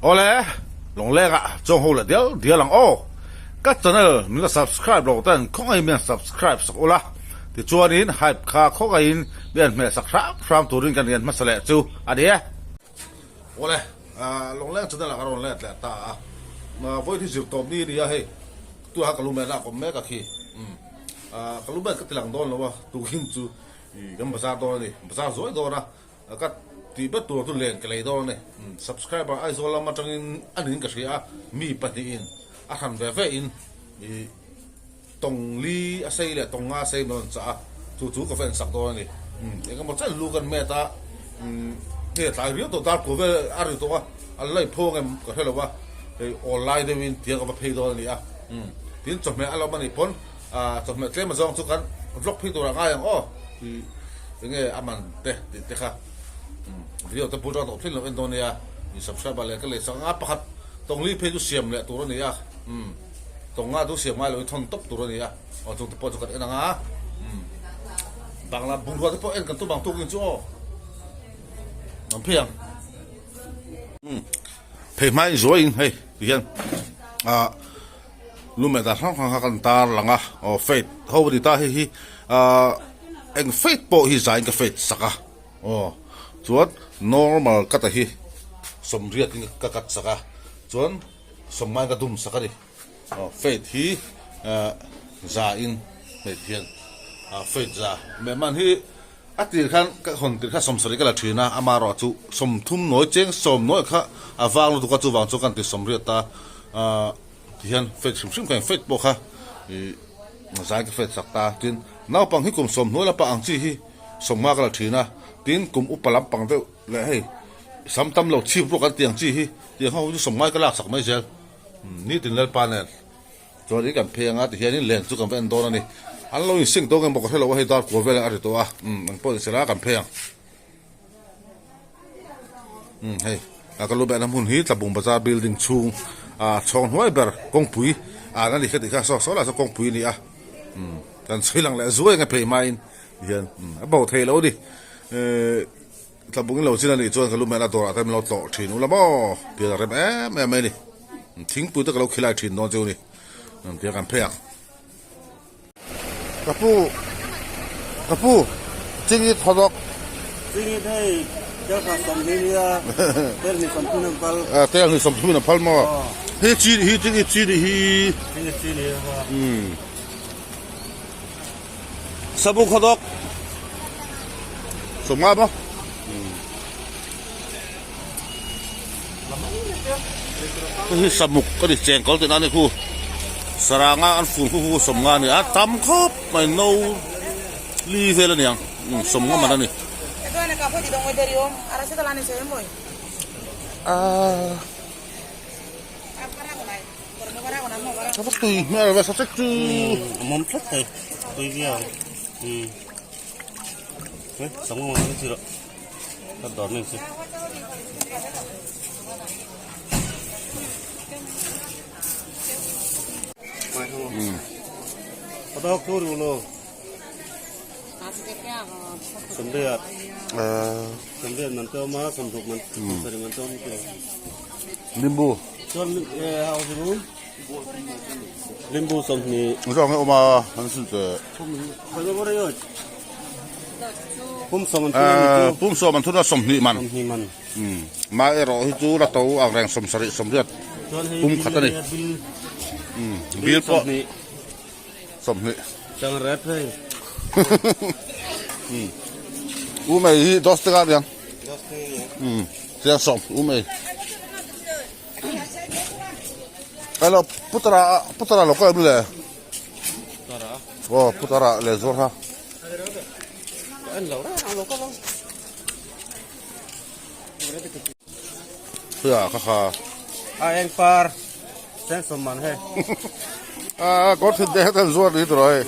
Awle, Lawngleng ah chuang ho leh dial dial ang aw. Ka channel min la subscribe lo ten khawngaihin min han subscribe sak ula, tichuanin hype kha khawngaihin min han hmeh sak hram hram turin kan rian hmasa leh chu a ni e. Awle, Lawngleng channel ah ka rawn let leh ta a, vawi hi zir tawp ni a ni a hei, tunah ka lumen ah ka awm mek a khi, ka lumen ka ti lang dawn lo a, tukin chu kan bazar dawn a ni, bazar zuai dawn a. Ka tih bet tur chu len ka lei dawn a ni. Subscriber Aizawl lam atangin a niin ka hria a, mi pahnihin a hran ve ve in ih tawng li a sei leh tawng nga a sei min rawn chah a, chu chu ka va ensak dawn a ni. Engemaw chen lu kan met a, hei a tlai riau tawh dar kua vel a ri tawh a, a la inphawng em ka hre lo a, hei awl lai deuhin tiang ka va phei dawn a ni a. Tin chawhmeh a lawm a nih pawn chawhmeh tlem azawng chu kan vlog phei turah ngai ang aw. Enge a man te tih te kha video te bul tang tawh thleng lo en dawn nia in subscriber leh ka lei sak anga pakhat tawngli phei chu siam leh tur a ni a tawng nga chu siam ngai lo in thawn tawp tur a ni a aw chung te pawh chu kan en anga bangla bungrua te pawh en kan tum ang tukin chu aw an phei ang phei hma in zuai in hei ti hian ah Lumet ah hrang hrang kha kan tar lang a, aw fate ho a ni ta hei hi ahh eng fate pawh hi zaiin ka fate sak a aw chuan normal cut a hi sawmriat in ka cut sak a chuan sawmngai ka dum sak a ni aw fate hi ahh zaiin hei ti hian ah fate za mehman hi a tir khan ka hawn tir kha sawmsarih ka la thin a amaherawh chu sawmthum nawi cheng sawm nawi kha a vang lutuk a chuvang chuan kan ti sawmriat a ahh. Tihian fate hrim hrim kha eng fate pawh kha ih zai ka fate sak ta tin naupang hi kum sawmhnuai lampang ang chi hi sawmnga ka la thin a tin kum upa lampang deuh leh hei sam tam lo chhip ruak an tih ang chi hi tiang ho chu sawmngai ka lak sak mai zel nitin lalpa nen chuan in kan phei anga tihianin len chu kan va en dawn a ni an lo insing tawng emaw ka hrelo a hei dar kua vel a ri tawh a ang pawh in sela kan phei ang. Umm hei a ka lu behna hmun hi Tlabung Bazar building chhung ah chhawng hnuai ber kawngpui an a ni kha tih kha saw saw lah saw kawngpui a ni a umm kan sawi lang leh zuai ang e phei hmain tihian umm a bo thei lo a ni ehh Tlabung in lo chin a nih chuan ka lu behna dawrah te min lo tlawh thin ula maw tihian a rem em em mai a ni thingpui te ka lo khilai thin dawn chu a ni tihian kan phei ang. Ka pu, ka pu, chingit hawdawk. Chingit hei, tel kha sawmhnih nia, tel hnih sawmthum in a phal. Tel hnih sawmthum in a phal maw? Hi chi hi chingit chi ni hi. Chingit chi ni hi. Um. Sabuk hawdawk. Sawmnga maw? Hei hi samuk a ni chengkawl tih na a ni khu saranga an fur khu khu sawmnga a ni a tam khawp mai no li vel a ni ang sawmnga man a ni. A va tui hmel ve sa chek chu. Limbu Zawng hi a awm a an sil teh. Pum sawm an thun a 20 man. Mah erawh hi chu la to ang reng 70 80 pum khat a ni. Bil pawh 20. U mei hi dos te ka niang. Chiang sawm u mei. Hello putara putara lo ka em le. Aw putara leh zuar kha. Khuia kha kha. A eng par cheng sawm man hei. A kawr thin te hetan zuar ni tur hei.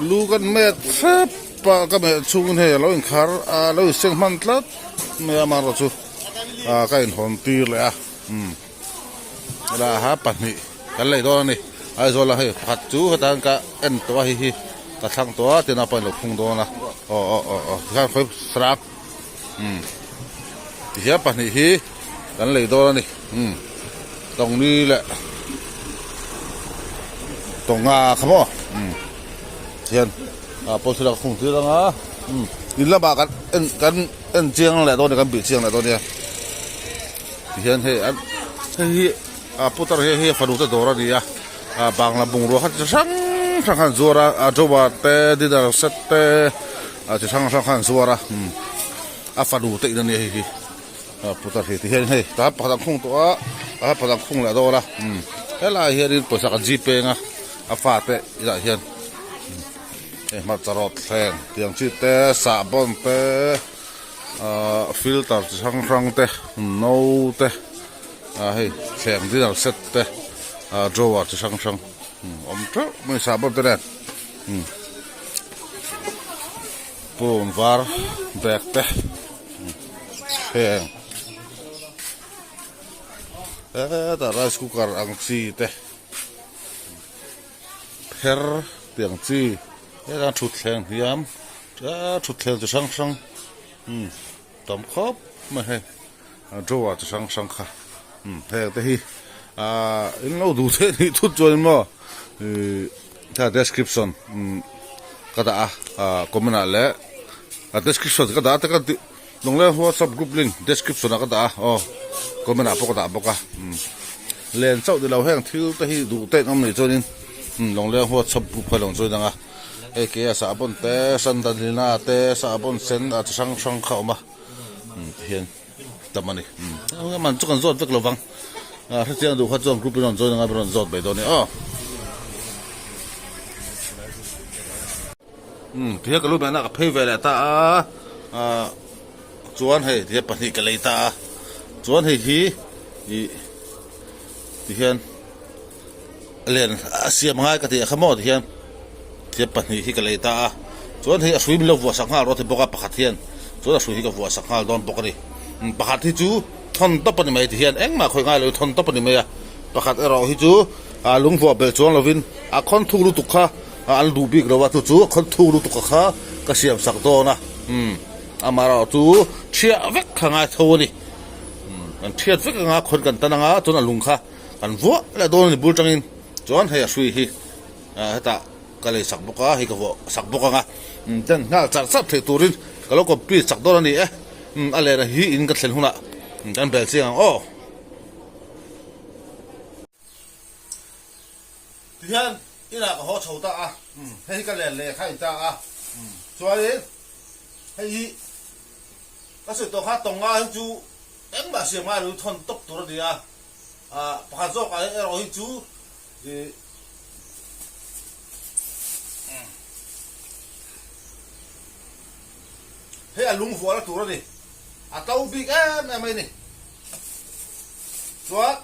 Lu kan met hrep a ka meh chhungin hei a lo inkhar a lo inseng hman tlat mai a amaherawh chu ah ka inhawn tir leh a umm helaiah ha pahnih kan lei dawn a ni Aizawl ah hei pakhat chu heta ka en tawh a hei hi. Ka thlang tawh a, tina pawhin lo phung dawn a. Aw aw aw aw tikhan khawi sarang umm tihian pahnih hi kan lei dawn a ni umm tawngni leh tawnga kha maw umm tihian ah pawisa la ka khung tir ang a umm in lamah kan en kan en chiang leh dawn a ni kan bih chiang leh dawn a nia tihian hei an hei hi ah putar hi hei fanu te dawr a ni a. Ah bangla bungrua kha chi hrang hrang khan zuar a ah drawer te dinner set te ah chi hrang hrang khan zuar a umm a fanu te in a nia hei hi ah putar hi ti hian hei tah pakhat an khung tawh a ah pakhat an khung leh dawn a umm helaiah hianin pawisa kan zip peng a a fate inah hian hei hmarcha rawt thleng tiang chi te sahbawn te ah filter chi hrang hrang te no te. Ah hei thleng dinner set te ah drawer chi hrang hrang awm teuh mai sahbawn te nen purun var bag te thleng hetah rice cooker ang chi te pher tih ang chi hetah thutthleng hniam thutthleng chi hrang hrang tam khawp mai hei. Drawer chi hrang hrang kha umm heng te hi ahh in lo duh theih anih thut chuan maw ihh kha description umm ka dah a ah comment ah leh a description ka dah a te ka tih lawng whatsapp group link description ah ka dah a aw comment ah pawh ka dah bawk a umm len chauh ni lo heng thil te hi duh te an awm nih chuanin umm lawngleng whatsapp group kha lo join ang a hei ke a sahbawn te sandalina te sahbawn sen a chi hrang hrang kha a awm a. Umm tihian tam a ni umm man chu kan zawt vek lo vang ah hetiang duh kha chuan group in rawn join anga rawn zawt mai dawn a ni aw umm tihian ka lu mehna ka phei ve leh ta a ah chuan hei tihian pahnih ka lei ta a chuan hei hi ih tihian len a siam ngai ka tih ah kha maw tihian thil pahnih hi ka lei ta a chuan hei a hrui min lo vuah sak nghal rawh a ti bawk a pakhat hian chuan a hrui hi ka vuah sak nghal dawn bawk a ni pakhat hi chu thawn tawp a ni mai tihian engmah khawih ngai lo thawn tawp a ni mai a pakhat erawh hi chu ah lung vuah belh chuang lovin a khawn thuk lutuk kha an duh bik lo a chu chu a khawn thuk lutuk a kha ka siam sak dawn a umm amaherawh chu chhiah vek kha ngai tho a ni kan chhiat vek anga khawn kan tan anga chuan a lung kha. Kan vuah leh dawn a ni bul tangin chuan hei a hrui hi hetah ka lei sak bawk a hei ka vuah sak bawk ang a ten nghal char char theih turin ka lo complete sak dawn a ni e a lehna hi in ka thlen hunah kan bel chiang ang aw. Tihian inah ka haw chho ta a hei hi ka len leh kha in ta a chuanin hei hi ka sawi tawh kha tawnga hi chu Engmah siam ngai lo hi thawn tawp tur a ni a, ah pakhat zawk ah erawh hi chu ih hei a lung vuahna tur a ni, a to bik em em mai a ni. Chuan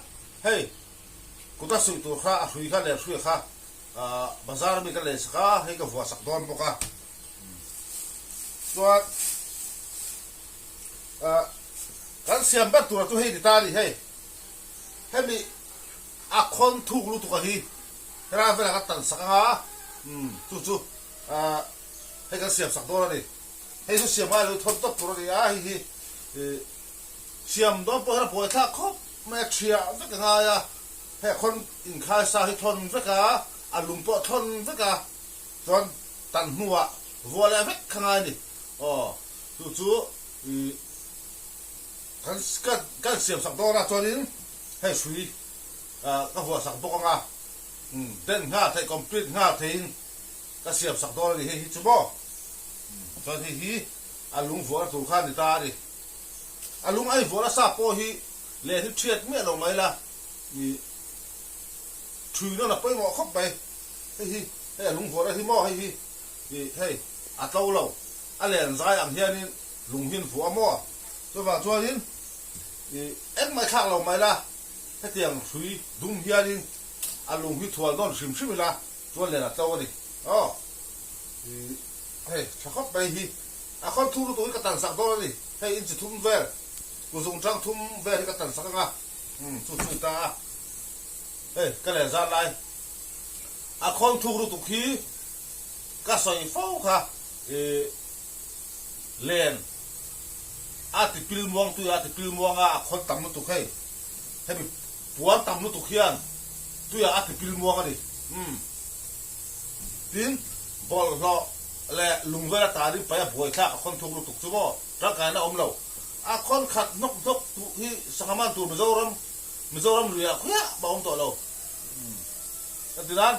hei kuta suih tur kha a hrui kha leh hruia kha ah bazar ami ka lei sak a, hei ka vuah sak dawn bawk a. Chuan. Ah kan siam ber tura chu hei ni ta a ni hei hemi a khawn thuk lutuk a hi helai velah ka tan sak anga umm chu chu ah hei kan siam sak dawn a ni hei chu siam ngai lo thawn tawp tur a ni a hei hi ih siam dawn pawh hian a buai thlak khawp mai a thiah vek a ngai a hei a khawn inkhai sa hi thawn vek a a lung pawh a thawn vek a chuan tan hnuah vuah leh vek kha ngai a ni aw. Chu chu ih kan kan siam sak dawn a chuanin hei hrui ah ka vuah sak bawk ang a umm den nghal theih complete nghal theihin ka siam sak dawn a ni hei hi chu maw chuan hei hi a lung vuahna tur kha a ni ta a ni a lung a invuahna sa pawh hi leh hi thiat miah lo mai la ih thui nawn a pawimawh khawp mai hei hi hei a lung vuahna hi maw hei hi ih hei a tlo lo. A len zai ang hianin lung hi an vuah a maw? Chuvang chuanin i engmah i thlak lo mai la, hetiang hrui dum hianin a lung hi thual nawn hrim hrim ila chuan len a tlo a ni. Aw, i hei tha khawp mai hi a khawn thuk lutuk hi ka tan sak dawn a ni. Hei inchi thum vel, kuzung tang thum vel hi ka tan sak ang a, umm chu chu ni ta a. Hei ka len zan lai a khawn thuk lutuk hi. Ka sawi fo kha i len a ti pil muang tui a ti pil muang a, a khawn tam lutuk hei. Hemi puan tam lutuk hian tuiah a ti pil muang a ni. Umm. Tin, bawlhhlawh leh lung vel a tarin paih a buaithlak a khawn thuk lutuk chu maw tangkaina a awm lo. A khawn khat hnawk hnawk tuh hi sangha man tur Mizoram Mizoram luiah khuiah mah a awm tawh lo. Umm. Ka ti nan,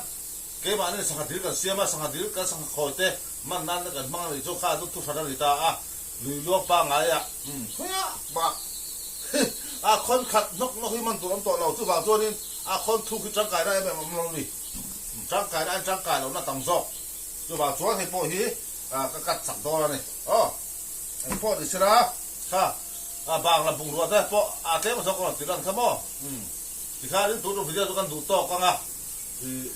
keimahni sangha dil kan siam a, sangha dil kan sangha khawi te man nan kan hmang a nih chu kha chu thu hran a ni ta a, lui luang pangaiah umm khuiah mah a khawn khat hnawk hnawk hi man tur a awm tawh lo. Chuvang chuanin a khawn thuk hi tangkaina em em a awm lo ni. Tangkaina ain tangkai lohna tam zawk. Chuvang chuan hei pawh hi ka cut chak dawn a ni. Aw, eng pawh ni sela kha bangla bungrua te pawh a tlem zawk a rawn ti lan kha maw? Umm. Tikhanin tun tum video chu kan duh tawk ang a, ih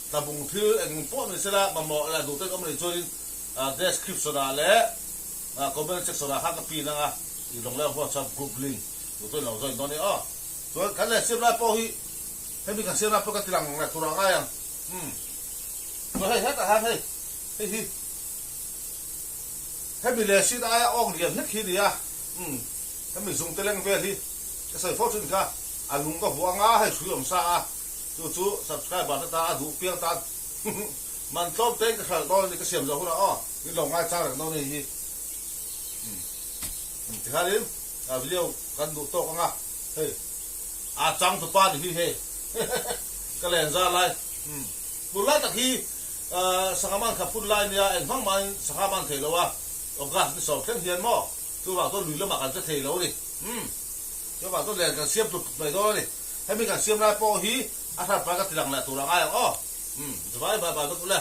tlabung thil eng pawh ni sela mamawh leh duh ten awm anih chuanin description ah leh comment section ah khan ka pin ang a, ih Lawngleng WhatsApp group link duh chuan ilo join dawn nia aw. Chuan kan leh siam lai pawh hi hemi kan siam lai pawh ka ti lang leh tur ah ngai ang umm. Chuan hei hetah hian hei hei hi hemi leh sin aia awk lian hlek hi a ni a umm hemi zung te leng vel hi. Ka sawi fo thin kha, a lung ka vuah anga hei hrui awm sa a, chu chu subscriber te tan a duh piang tan man tlawm te in ka hralh dawn a ni, ka siam zawh hunah aw min lo ngai chang reng dawn a ni hi. Umm tikhanin a video kan duh tawk anga hei a chang tupa ni hi hei ka len zar lai umm tun lai tak hi sangha man kha phun lai nia eng hmang mahin sangha man thei lo a August ni sawm thleng hian maw chuvang chuan lui lamah kan che thei lo a ni. Umm, chuvang chuan len kan siam tlut tlut mai dawn a ni. Hemi kan siam lai pawh hi a hran pai ka ti lang leh tur a ngai ang aw. Umm, zuvai bai bai vek ule.